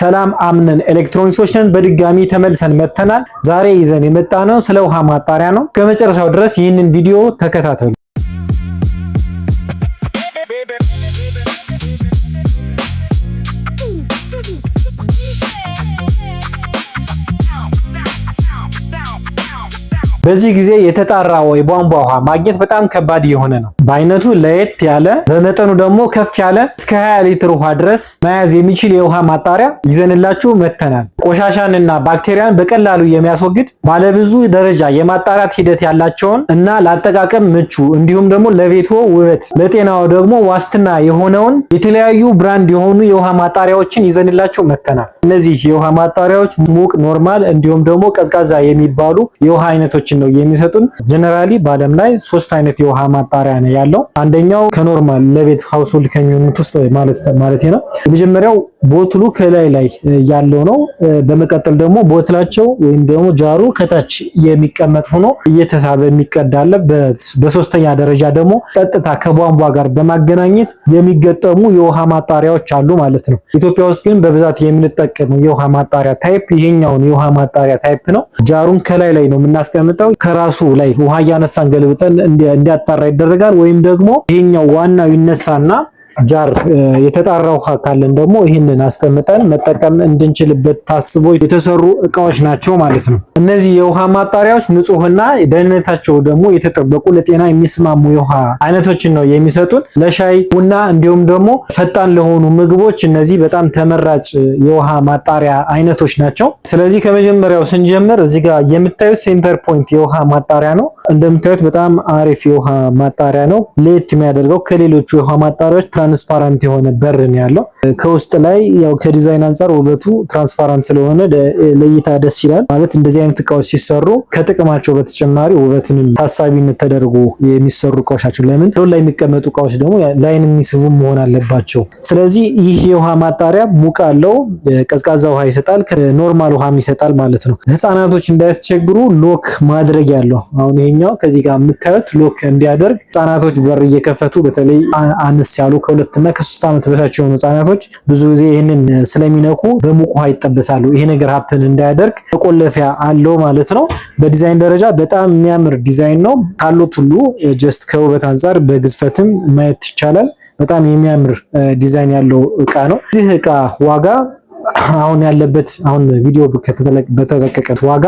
ሰላም አምነን ኤሌክትሮኒክሶች ነን። በድጋሚ ተመልሰን መጥተናል። ዛሬ ይዘን የመጣነው ስለ ውሃ ማጣሪያ ነው። ከመጨረሻው ድረስ ይህንን ቪዲዮ ተከታተሉ። በዚህ ጊዜ የተጣራ የቧንቧ ውሃ ማግኘት በጣም ከባድ እየሆነ ነው። በአይነቱ ለየት ያለ በመጠኑ ደግሞ ከፍ ያለ እስከ 20 ሊትር ውሃ ድረስ መያዝ የሚችል የውሃ ማጣሪያ ይዘንላችሁ መጥተናል። ቆሻሻንና ባክቴሪያን በቀላሉ የሚያስወግድ ባለብዙ ደረጃ የማጣራት ሂደት ያላቸውን እና ለአጠቃቀም ምቹ እንዲሁም ደግሞ ለቤቶ ውበት ለጤናው ደግሞ ዋስትና የሆነውን የተለያዩ brand የሆኑ የውሃ ማጣሪያዎችን ይዘንላችሁ መጥተናል። እነዚህ የውሃ ማጣሪያዎች ሙቅ፣ normal እንዲሁም ደግሞ ቀዝቃዛ የሚባሉ የውሃ አይነቶች ነው የሚሰጡን። Generally በዓለም ላይ ሶስት አይነት የውሃ ማጣሪያ ነው ያለው። አንደኛው ከ normal ለቤት household ከሚሆኑት ውስጥ ማለት ነው። የመጀመሪያው bottle ኡ ከላይ ላይ ያለው ነው። በመቀጠል ደግሞ bottle ኣቸው ወይም ደግሞ jar ኡ ከታች የሚቀመጥ ሆኖ እየተሳበ የሚቀዳ አለ። በሶስተኛ ደረጃ ደግሞ ቀጥታ ከቧንቧ ጋር በማገናኘት የሚገጠሙ የውሃ ማጣሪያዎች አሉ ማለት ነው። ኢትዮጵያ ውስጥ ግን በብዛት የምንጠቀመው የውሃ ማጣሪያ type ይሄኛውን የውሃ ማጣሪያ type ነው። Jar ኡን ከላይ ላይ ነው የምናስቀምጠው። ከራሱ ላይ ውሃ እያነሳን ገልብጠን እንዲያጣራ ይደረጋል። ወይም ደግሞ ይሄኛው ዋናው ይነሳና jar የተጣራ ውሃ ካለን ደግሞ ይህንን አስቀምጠን መጠቀም እንድንችልበት ታስቦ የተሰሩ እቃዎች ናቸው ማለት ነው። እነዚህ የውሃ ማጣሪያዎች ንጹህና ደህንነታቸው ደግሞ የተጠበቁ ለጤና የሚስማሙ የውሃ አይነቶችን ነው የሚሰጡን። ለሻይ ቡና፣ እንዲሁም ደግሞ ፈጣን ለሆኑ ምግቦች እነዚህ በጣም ተመራጭ የውሃ ማጣሪያ አይነቶች ናቸው። ስለዚህ ከመጀመሪያው ስንጀምር እዚህ ጋር የምታዩት ሴንተር ፖይንት የውሃ ማጣሪያ ነው። እንደምታዩት በጣም አሪፍ የውሃ ማጣሪያ ነው። ለየት የሚያደርገው ከሌሎቹ የውሃ ማጣሪያዎች transparent የሆነ በር ነው ያለው። ከውስጥ ላይ ያው ከዲዛይን አንጻር ውበቱ transparent ስለሆነ ለእይታ ደስ ይላል። ማለት እንደዚህ አይነት እቃዎች ሲሰሩ ከጥቅማቸው በተጨማሪ ውበትንም ታሳቢነት ተደርጎ የሚሰሩ እቃዎች ናቸው። ለምን ላይ የሚቀመጡ እቃዎች ደግሞ ላይን የሚስቡ መሆን አለባቸው። ስለዚህ ይህ የውሃ ማጣሪያ ሙቅ አለው፣ ቀዝቃዛ ውሃ ይሰጣል፣ normal ውሃም ይሰጣል ማለት ነው። ህፃናቶች እንዳያስቸግሩ lock ማድረግ ያለው አሁን ይሄኛው ከዚህ ጋር የምታዩት lock እንዲያደርግ ህፃናቶች በር እየከፈቱ በተለይ አነስ ያሉ ከ2 እና ከ3 ዓመት በታች የሆኑ ህጻናቶች ብዙ ጊዜ ይህንን ስለሚነኩ በሙቅ ውሃ ይጠበሳሉ። ይሄ ነገር happen እንዳያደርግ መቆለፊያ አለው ማለት ነው። በዲዛይን ደረጃ በጣም የሚያምር ዲዛይን ነው። ካሉት ሁሉ just ከውበት አንጻር በግዝፈትም ማየት ይቻላል። በጣም የሚያምር ዲዛይን ያለው እቃ ነው። ይህ እቃ ዋጋ አሁን ያለበት አሁን ቪዲዮ በተለቀቀት ዋጋ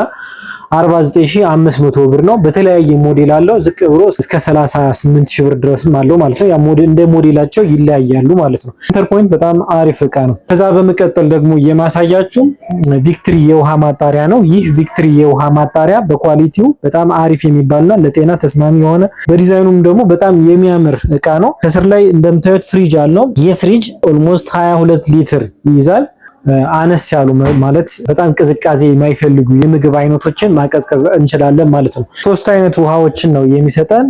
49500 ብር ነው። በተለያየ ሞዴል አለው። ዝቅ ብሎ እስከ 38,000 ብር ድረስም አለው ማለት ነው። ያ ሞዴል እንደ ሞዴላቸው ይለያያሉ ማለት ነው። ሴንተር ፖይንት በጣም አሪፍ እቃ ነው። ከዛ በመቀጠል ደግሞ የማሳያችሁ ቪክትሪ የውሃ ማጣሪያ ነው። ይህ ቪክትሪ የውሃ ማጣሪያ በ quality ው በጣም አሪፍ የሚባልና ለጤና ተስማሚ የሆነ በዲዛይኑም ደግሞ በጣም የሚያምር እቃ ነው። ከስር ላይ እንደምታዩት ፍሪጅ አለው። ይህ ፍሪጅ almost 22 ሊትር ይይዛል። አነስ ያሉ ማለት በጣም ቅዝቃዜ የማይፈልጉ የምግብ አይነቶችን ማቀዝቀዝ እንችላለን ማለት ነው። ሶስት አይነት ውሃዎችን ነው የሚሰጠን።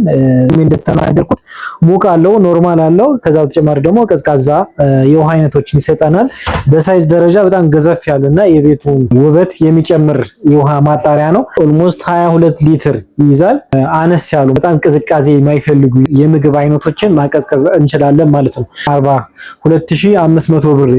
እንደተናገርኩት ሙቅ አለው፣ normal አለው። ከዛ በተጨማሪ ደግሞ ቀዝቃዛ የውሃ አይነቶችን ይሰጠናል። በ size ደረጃ በጣም ገዘፍ ያለና የቤቱን ውበት የሚጨምር የውሃ ማጣሪያ ነው። Almost 22 ሊትር ይይዛል። አነስ ያሉ በጣም ቅዝቃዜ የማይፈልጉ የምግብ አይነቶችን ማቀዝቀዝ እንችላለን ማለት ነው። 42500 ብር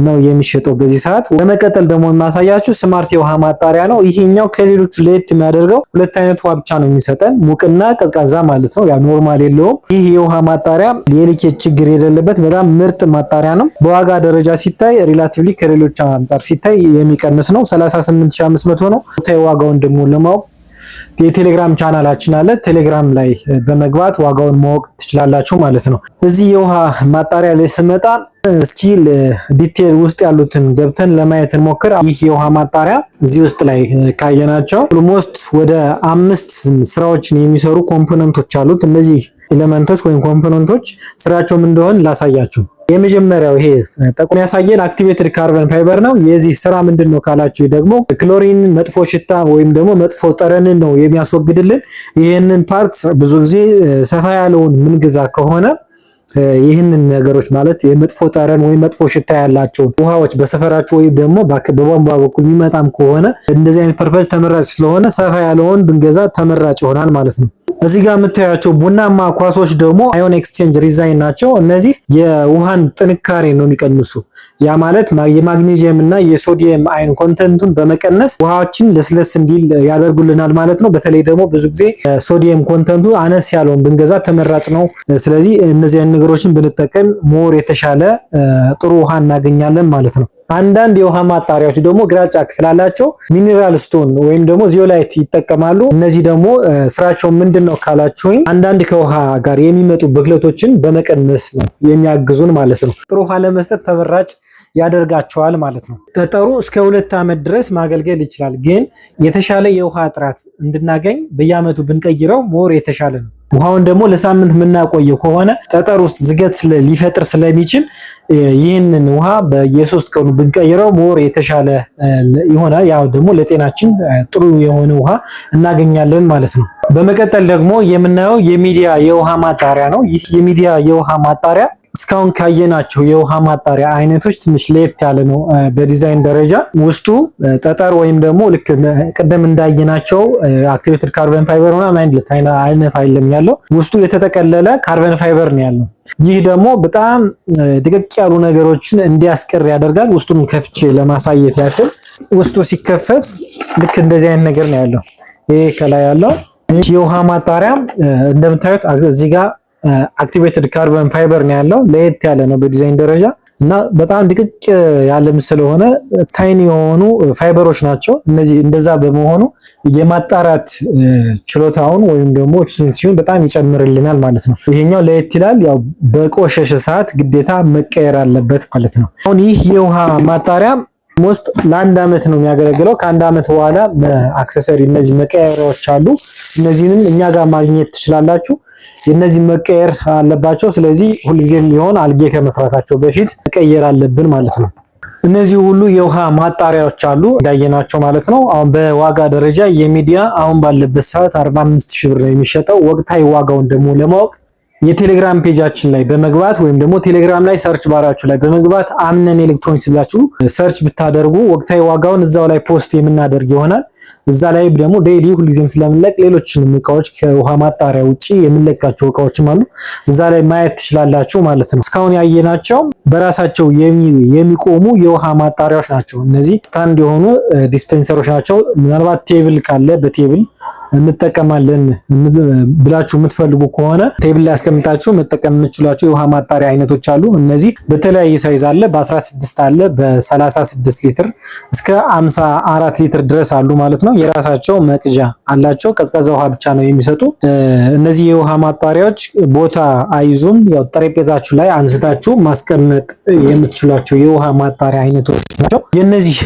ነው የሚሸጠው በዚህ ሰዓት። በመቀጠል ደግሞ የማሳያችሁ ስማርት የውሃ ማጣሪያ ነው። ይሄኛው ከሌሎቹ ለየት የሚያደርገው ሁለት አይነት ውሃ ብቻ ነው የሚሰጠን፣ ሙቅና ቀዝቃዛ ማለት ነው። ያ normal የለውም። ይህ የውሃ ማጣሪያ የ leakage ችግር የሌለበት በጣም ምርጥ ማጣሪያ ነው። በዋጋ ደረጃ ሲታይ relatively ከሌሎች አንጻር ሲታይ የሚቀንስ ነው። 38500 ነው። ዋጋውን ደግሞ ለማወቅ የቴሌግራም ቻናላችን አለ። ቴሌግራም ላይ በመግባት ዋጋውን ማወቅ ትችላላችሁ ማለት ነው። እዚህ የውሃ ማጣሪያ ላይ ስመጣ እስኪ detail ውስጥ ያሉትን ገብተን ለማየት እንሞክር። ይህ የውሃ ማጣሪያ እዚህ ውስጥ ላይ ካየናቸው almost ወደ አምስት ስራዎችን የሚሰሩ component ኦች አሉት። እነዚህ element ኦች ወይም component ኦች ስራቸው ምን እንደሆነ ላሳያችሁ። የመጀመሪያው ይሄ ጠቁም ያሳየን activated carbon fiber ነው። የዚህ ስራ ምንድን ነው ካላችሁ ደግሞ ክሎሪን፣ መጥፎ ሽታ ወይም ደግሞ መጥፎ ጠረንን ነው የሚያስወግድልን። ይህንን part ብዙ ጊዜ ሰፋ ያለውን ምንገዛ ከሆነ ይህንን ነገሮች ማለት የመጥፎ ጠረን ወይም መጥፎ ሽታ ያላቸው ውሃዎች በሰፈራችሁ ወይም ደግሞ በቧንቧ በኩል የሚመጣም ከሆነ እንደዚህ አይነት purpose ተመራጭ ስለሆነ ሰፋ ያለውን ብንገዛ ተመራጭ ይሆናል ማለት ነው። እዚህ ጋር የምታያቸው ቡናማ ኳሶች ደግሞ ion exchange resin ናቸው። እነዚህ የውሃን ጥንካሬ ነው የሚቀንሱ። ያ ማለት የማግኔዚየም እና የ sodium ion content ኡን በመቀነስ ውሃዎችን ለስለስ እንዲል ያደርጉልናል ማለት ነው። በተለይ ደግሞ ብዙ ጊዜ sodium content ኡ አነስ ያለውን ብንገዛ ተመራጭ ነው። ስለዚህ እነዚህ ነገሮችን ብንጠቀም more የተሻለ ጥሩ ውሃ እናገኛለን ማለት ነው። አንዳንድ የውሃ ማጣሪያዎች ደግሞ ግራጫ ክፍል አላቸው። mineral stone ወይም ደግሞ zeolite ይጠቀማሉ። እነዚህ ደግሞ ስራቸው ምንድን ነው ካላችሁኝ አንዳንድ ከውሃ ጋር የሚመጡ ብክለቶችን በመቀነስ ነው የሚያግዙን ማለት ነው። ጥሩ ውሃ ለመስጠት ተመራጭ ያደርጋቸዋል ማለት ነው። ጠጠሩ እስከ 2 ዓመት ድረስ ማገልገል ይችላል። ግን የተሻለ የውሃ ጥራት እንድናገኝ በየዓመቱ ብንቀይረው more የተሻለ ነው። ውሃውን ደግሞ ለሳምንት የምናቆየው ከሆነ ጠጠር ውስጥ ዝገት ሊፈጥር ስለሚችል ይህንን ውሃ በየ3 ቀኑ ብንቀይረው more የተሻለ ይሆናል። ያው ደግሞ ለጤናችን ጥሩ የሆነ ውሃ እናገኛለን ማለት ነው። በመቀጠል ደግሞ የምናየው የሚዲያ የውሃ ማጣሪያ ነው። ይህ የሚዲያ የውሃ ማጣሪያ እስካሁን ካየናቸው የውሃ ማጣሪያ አይነቶች ትንሽ ለየት ያለ ነው። በዲዛይን ደረጃ ውስጡ ጠጠር ወይም ደግሞ ልክ ቅድም እንዳየናቸው activated carbon fiber ምናምን አይነት አይደለም ያለው። ውስጡ የተጠቀለለ carbon fiber ነው ያለው። ይህ ደግሞ በጣም ድቅቅ ያሉ ነገሮችን እንዲያስቀር ያደርጋል። ውስጡን ከፍቼ ለማሳየት ያክል ውስጡ ሲከፈት ልክ እንደዚህ አይነት ነገር ነው ያለው። ይሄ ከላይ ያለው የውሃ ማጣሪያ እንደምታዩት እዚህ ጋር activated carbon fiber ነው ያለው። ለየት ያለ ነው በዲዛይን ደረጃ እና በጣም ድቅቅ ያለም ስለሆነ tiny የሆኑ ፋይበሮች ናቸው እነዚህ። እንደዛ በመሆኑ የማጣራት ችሎታውን ወይም ደግሞ efficiency ውን በጣም ይጨምርልናል ማለት ነው። ይሄኛው ለየት ይላል። ያው በቆሸሸ ሰዓት ግዴታ መቀየር አለበት ማለት ነው። አሁን ይህ የውሃ ማጣሪያ ውስጥ ለአንድ ዓመት ነው የሚያገለግለው። ከአንድ ዓመት በኋላ accessory እነዚህ መቀየሪያዎች አሉ። እነዚህንም እኛ ጋር ማግኘት ትችላላችሁ። የእነዚህ መቀየር አለባቸው። ስለዚህ ሁልጊዜም ቢሆን አልጌ ከመስራታቸው በፊት መቀየር አለብን ማለት ነው። እነዚህ ሁሉ የውሃ ማጣሪያዎች አሉ እንዳየናቸው ማለት ነው። አሁን በዋጋ ደረጃ የሚዲያ አሁን ባለበት ሰዓት 45 ሺህ ብር ነው የሚሸጠው። ወቅታዊ ዋጋውን ደግሞ ለማወቅ የቴሌግራም page ኣችን ላይ በመግባት ወይም ደግሞ ቴሌግራም ላይ search bar ኣችሁ ላይ በመግባት አምነን ኤሌክትሮኒክስ ብላችሁ search ብታደርጉ ወቅታዊ ዋጋውን እዛው ላይ post የምናደርግ ይሆናል። እዛ ላይ ደግሞ daily ሁልጊዜም ስለምንለቅ ሌሎችንም እቃዎች ከውሃ ማጣሪያ ውጪ የምንለቃቸው እቃዎችም አሉ። እዛ ላይ ማየት ትችላላችሁ ማለት ነው። እስካሁን ያየናቸው በራሳቸው የሚቆሙ የውሃ ማጣሪያዎች ናቸው። እነዚህ stand የሆኑ dispenser ኦች ናቸው። ምናልባት table ካለ በ table እንጠቀማለን ብላችሁ የምትፈልጉ ከሆነ table ላይ አስቀምጣችሁ መጠቀም የምትችሏቸው የውሃ ማጣሪያ አይነቶች አሉ። እነዚህ በተለያየ size አለ። በ16 አለ፣ በ36 ሊትር እስከ 54 ሊትር ድረስ አሉ ማለት ነው። የራሳቸው መቅጃ አላቸው። ቀዝቃዛ ውሃ ብቻ ነው የሚሰጡ። እነዚህ የውሃ ማጣሪያዎች ቦታ አይዙም። ያው ጠረጴዛችሁ ላይ አንስታችሁ ማስቀመጥ የምትችሏቸው የውሃ ማጣሪያ አይነቶች ናቸው። የነዚህ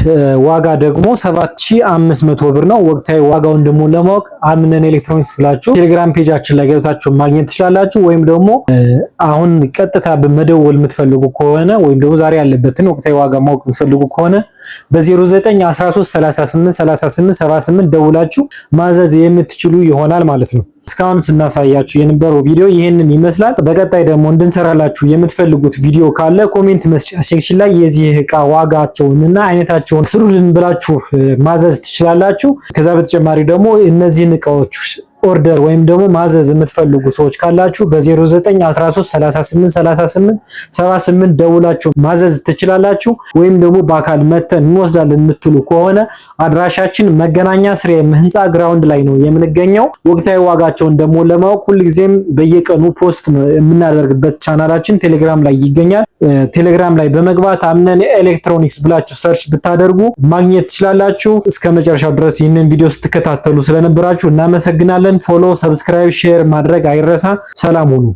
ዋጋ ደግሞ 7500 ብር ነው። ወቅታዊ ዋጋውን ደግሞ ለማወቅ አምነን ኤሌክትሮኒክስ ብላችሁ ቴሌግራም page ኣችን ላይ ገብታችሁ ማግኘት ትችላላችሁ። ወይም ደግሞ አሁን ቀጥታ በመደወል የምትፈልጉ ከሆነ ወይም ደግሞ ዛሬ ያለበትን ወቅታዊ ዋጋ ማወቅ የምትፈልጉ ከሆነ በ0913 38 38 78 ደውላችሁ ማዘዝ የምትችሉ ይሆናል ማለት ነው። እስካሁን ስናሳያችሁ የነበረው ቪዲዮ ይህንን ይመስላል። በቀጣይ ደግሞ እንድንሰራላችሁ የምትፈልጉት ቪዲዮ ካለ comment መስጫ section ላይ የዚህ እቃ ዋጋቸውንና አይነታቸውን ስሩልን ብላችሁ ማዘዝ ትችላላችሁ። ከዛ በተጨማሪ ደግሞ እነዚህን እቃዎች order ወይም ደግሞ ማዘዝ የምትፈልጉ ሰዎች ካላችሁ በ0913 38 38 78 ደውላችሁ ማዘዝ ትችላላችሁ። ወይም ደግሞ በአካል መተን እንወስዳለን የምትሉ ከሆነ አድራሻችን መገናኛ ስሬም ህንፃ ground ላይ ነው የምንገኘው። ወቅታዊ ዋጋቸውን ደግሞ ለማወቅ ሁልጊዜም በየቀኑ post የምናደርግበት ቻናላችን ቴሌግራም ላይ ይገኛል። ቴሌግራም ላይ በመግባት አምነን ኤሌክትሮኒክስ ብላችሁ search ብታደርጉ ማግኘት ትችላላችሁ። እስከ መጨረሻው ድረስ ይህንን ቪዲዮ ስትከታተሉ ስለነበራችሁ እናመሰግናለን። Follow፣ subscribe፣ share ማድረግ አይረሳ። ሰላም ሁኑ።